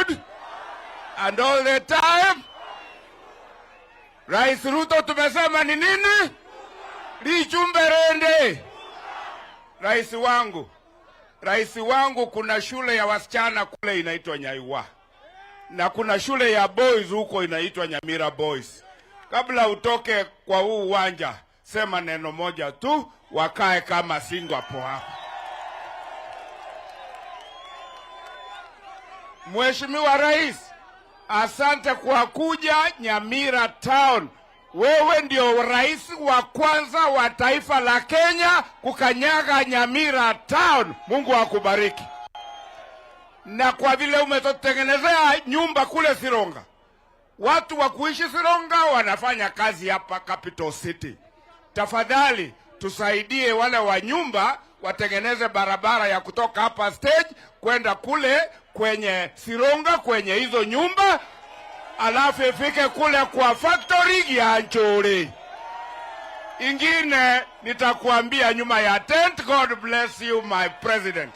good and all the time. Rais Ruto tumesema ni nini? Lichumberende. Rais wangu, rais wangu, kuna shule ya wasichana kule inaitwa Nyaiwa na kuna shule ya boys huko inaitwa Nyamira Boys. Kabla utoke kwa huu uwanja, sema neno moja tu, wakae kama Singapore hapa. Mheshimiwa Rais, asante kwa kuja Nyamira Town. Wewe ndio rais wa kwanza wa taifa la Kenya kukanyaga Nyamira Town. Mungu akubariki. Na kwa vile umetutengenezea nyumba kule Sironga, watu wa kuishi Sironga wanafanya kazi hapa Capital City. Tafadhali tusaidie wale wa nyumba watengeneze barabara ya kutoka hapa stage kwenda kule kwenye Sironga kwenye hizo nyumba, alafu ifike kule kwa factory ya Nchuri. Ingine nitakuambia nyuma ya tent. God bless you my president.